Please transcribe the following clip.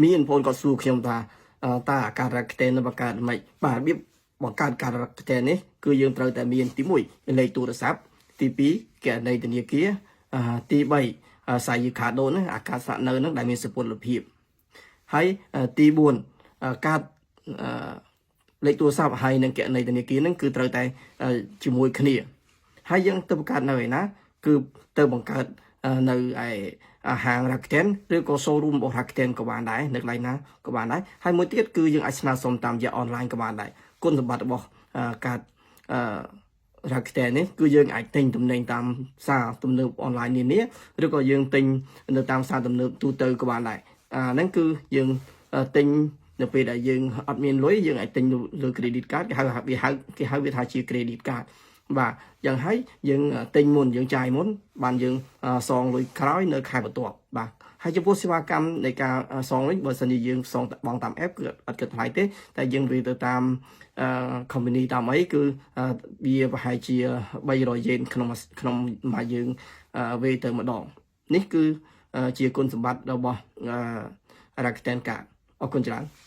មានបងប្អូនគាត់សួរខ្ញុំថាតើអាកាត Rakuten នឹងបង្កើតមិនបាទរបៀបបង្កើតកាត Rakuten នេះគឺយើងត្រូវតែមានទី1លេខទូរស័ព្ទទី2គណនីធនាគារទី3សាយកាដូហ្នឹងអាកាតស្នាក់នៅហ្នឹងដែលមានសុពលភាពហើយទី4កាតលេខទូរស័ព្ទហើយនិងគណនីធនាគារហ្នឹងគឺត្រូវតែជាមួយគ្នាហើយយើងទៅបង្កើតនៅឯណាគឺទៅបង្កើតនៅឯហាង Rakuten ឬក៏ showroom របស់ Rakuten ក៏បានដែរនៅកន្លែងណាក៏បានដែរហើយមួយទៀតគឺយើងអាចស្នើសុំតាមរយៈ online ក៏បានដែរគុណសម្បត្តិរបស់កាត Rakuten នេះគឺយើងអាចទិញទំនិញតាមផ្សារទំនើបអនឡាញនានាឬក៏យើងទិញនៅតាមផ្សារទំនើបទូទៅក៏បានដែរអាហ្នឹងគឺយើងទិញនៅពេលដែលយើងអត់មានលុយយើងអាចទិញលើ credit card គេហៅវាហៅគេហៅវាថាជា credit card បាទយ៉ាងហើយយើងទិញមុនយើងចាយមុនបានយើងសងលុយក្រោយនៅខែបន្ទាប់បាទហើយចំពោះសេវាកម្មនៃការសងវិញបើសិនជាយើងសងបង់តាម app គឺអត់គិតថ្លៃទេតែយើងវាទៅតាមអឺ company តាមអីគឺវាប្រហែលជា300យេនក្នុងក្នុងមួយយើងវេទៅម្ដងនេះគឺជាគុណសម្បត្តិរបស់ Rakuten Card អរគុណច្រើន។